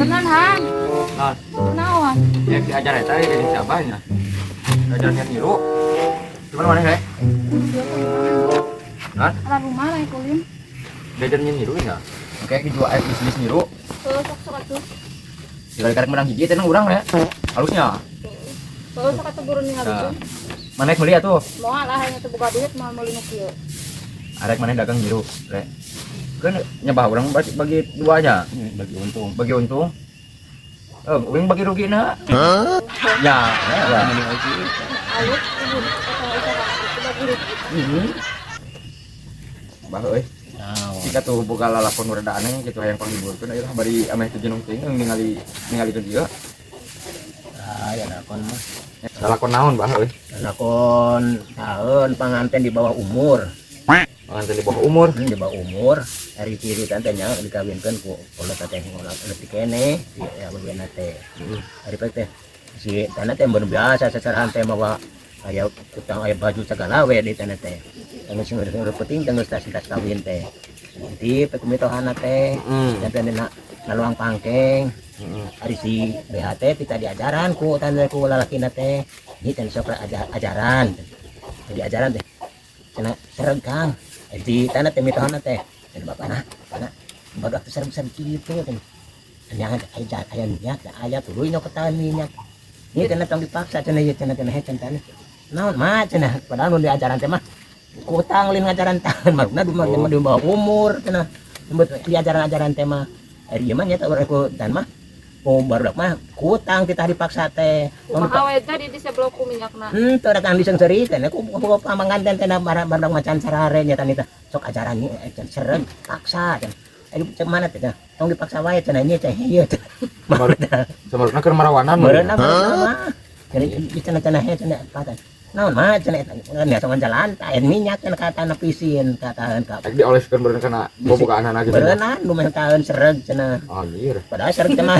Tenan, Han. Nah, Kunaon? Ya diajar eta ya jeung si abahnya. Diajar niat nyiru. Cuman mana rek? Nah, Ala rumah lah kulin. Diajar nyiru ya. Oke, dijual bisnis nyiru. Heuh, sok sok atuh. Sekali karek menang hiji teh nang urang ya. Halusnya. Heuh, sok atuh buru Nah. ningalikeun. Mana meuli atuh? Moal lah hanya teu boga duit moal meuli nu kieu. Arek mana dagang nyiru, rek. Kan nyabah urang bagi, bagi duanya, Bagi untung. Bagi untung. Eh, uing bagi rugi na. Ya, ya. Mending oji. Alus ibu eta eta itu bagi rugi. Bah euy. Naon? Jika tuh boga lalakon nu rada aneh gitu hayang panghiburkeun euy lah bari ameh teu jenuh teuing ningali ningalikeun ieu. Ah, ya lakon mah. Lalakon naon, bah euy? Lakon tahun panganten di bawah umur. Panganten di bawah umur. Di bawah umur. Hari ciri tante nya dikawinkeun ku kolot teh ngolak leutik keneh si ya awewena teh. Hari pek teh si tanah teh bener biasa seserahan teh mawa aya kutang, aya baju segala we di tanah teh. Tanggal sing udah penting tanggal tas tas kawin teh. Nanti pek mitohana teh. Dan teh na naluang pangkeng. Ari si BHT kita diajaran ku tanda ku lalakina teh. Ini teh sok ajaran. Jadi ajaran teh. Cenah sereg, Kang. Di tanah teh mitohana teh. Dan bapak nah, bapak baru atuh sereg-sereg kitu teh. Jangan aya aya minyak, aya tuluy nyokotan minyak. Ini cenah tong dipaksa cenah ieu cenah cenah cenah cenah. Naon mah cenah padahal mun diajaran teh mah kutang lain ngajaran tahan maruna di bawah umur cenah. Nyebut diajaran-ajaran teh mah. Ari ieu mah nya teh ku dan mah oh barudak mah kutang kita dipaksa teh. Kumaha we tadi diseblok ku minyakna. Teu datang disengseri teh ku ku pamanganten teh barudak macan sarare nya teh sok ajaran ieu sereg paksa cenah. Ari cek mana teh tong dipaksa wae cenah ieu teh ieu teh. Samaruna keur marawanan. Meureunna meureunna mah. Jadi cenah cenah he cenah patan. Naon mah cenah eta kan ya jalan aya minyak cenah ka tanah pisin ka tahan ka. Rek dioleskeun meureun kana bobogaanana gitu. Meureunna nu meh tahan sereg cenah. Anjir. Padahal sereg teh mah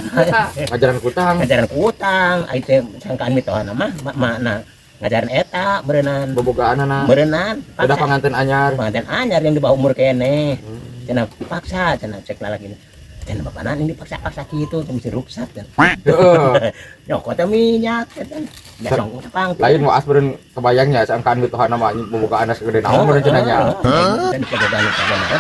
Ngajaran kutang. Ngajaran kutang, ai teh sangkaan mitohana mah makna ngajaran eta meureunnan. Bobogaanana. Meureunnan. Udah panganten anyar. Panganten anyar yang di bawah umur keneh. Cenah paksa cenah cek lalaki. Cenah bapana ini dipaksa-paksa kitu teh mesti ruksak cenah. Heeh. Nyokot teh minyak cenah. Ya song tepang. Lain waas meureun kebayangnya sangkaan mitohana mah bobogaanna segede naon meureun cenah nya. Dan bobogaan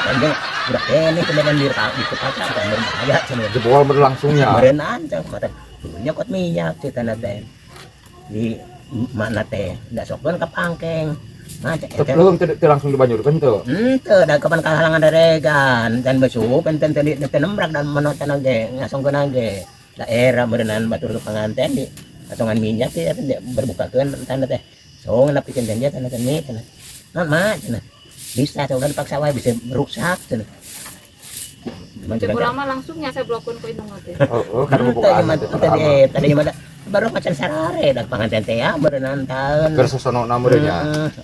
panjang budak keneh kemudian dipaksa kan berbahaya cenah. Jebol meureun langsungnya. Meureunnan cenah mata nyokot minyak cenah teh. Di mana teh ndak sokeun ka pangkeng. Nah, cek Teu teu langsung dibanyurkeun teu. Henteu da kapan kahalangan reregan dan besu enten teh teh nembrak dan menotan ge ngasongkeun ge. Daerah meureunan batur ke panganten di asongan minyak teh eta berbukakeun tanda teh. So napikeun teh dia tanda teh ni cenah. Naon mah cenah. Bisa coba dipaksa wae bisa merusak cenah. Cek urang mah langsung nya seblokeun ku indung teh. Heeh, kan bobogaan teh. Tadi tadi mah baru macan sarare dak panganten teh ya berenang tahun. Keur sosonona meureun nya.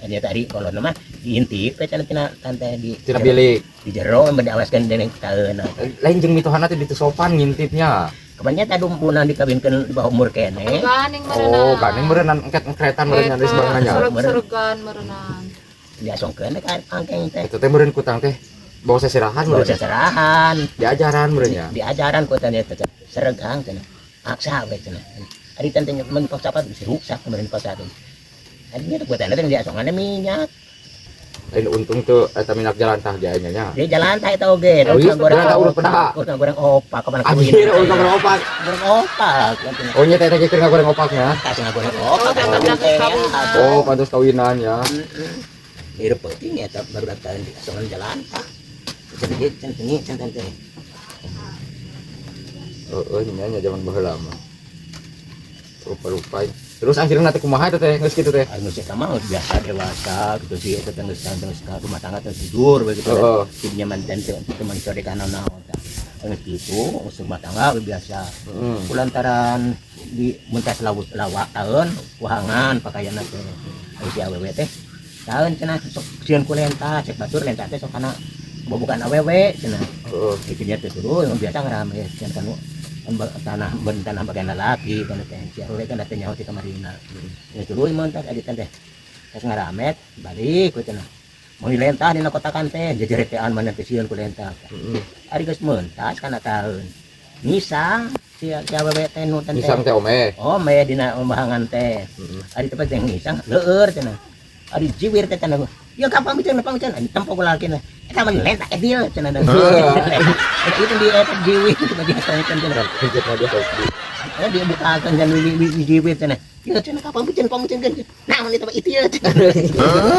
Heeh, tadi kalau mah diintip we cenah tina tante di Tina bilik. Di jero mun diawaskeun dening taeuna. Lain jeung mitohana teh ditu sopan ngintipnya. Kebanyakan tadi umpunan dikawinkeun di bawah umur keneh. Ganing meureunna. Oh, ganing meureunnan engket-engketan meureun nya sebenarnya. Sereg-seregan meureunnan. Diasongkeun ka pangkeng teh. Eta teh meureun kutang teh bawa seserahan Bawa meureun. Seserahan. Diajaran meureun nya. Diajaran ku teh seregang cenah. Paksa we cenah. Ari teh mun dipaksa apa bisa rusak meureun dipaksa teh. Ari nya teh teh diasonganna minyak. Lain untung tuh eta minyak jalantah ge nya nya. Di jalan tah eta oge. Oh, iya, jalan tah urut pedah. Urut goreng opak kapan. Anjir, urut goreng opak. Goreng opak. Oh nya teh teh keur ngagoreng opaknya. Tah ngagoreng opak. Oh, pantas kawinan ya. Hirup penting eta baru datang di asongan jalan tah. Cenah cenah cenah teh. Heeh, nya nya zaman baheula mah. Rupa-rupa. Terus akhirnya nanti kumaha teh geus kitu teh? Anu sih mah biasa dewasa gitu sih eta teh geus geus ka rumah tangga teh tidur begitu. Heeh. Jadinya mantan teh teman sore kana naon tah. Geus kitu geus rumah tangga biasa. Heeh. Kulantaran di mentas laut lawak taeun kuhangan pakaianna teh. Ari si awewe teh taeun cenah sok sieun ku lenta cek batur lenta teh sok kana bobogan awewe cenah. Heeh. Itu nya teh turun biasa ngarame cenah kanu tanah ben tanah bagian lalaki kan teh si awewe kan teh nyaho ti kamarina. Ya turun mentas adi teh geus ngaramet balik ku cenah. Mau lentah dina kotakan teh jejeretean mana teh sieun ku lentah. Heeh. Ari geus mentas kana taeun. Ngisang si si awewe teh nu teh. Ngisang teh ome. Oh, maya dina bahangan teh. Ari tempat teh ngisang leur cenah. Ari jiwir teh cenah. Ya kapan bican kapan bican tempo ku lalaki na. Eta mah lenta edil cenah. Eta itu di eta jiwir itu bagi eta cenah. Hijau dia sok di. Eh dia bukakan jan di jiwir cenah. Ya cenah kapan bican kapan bican. Nah, mun eta mah itil cenah.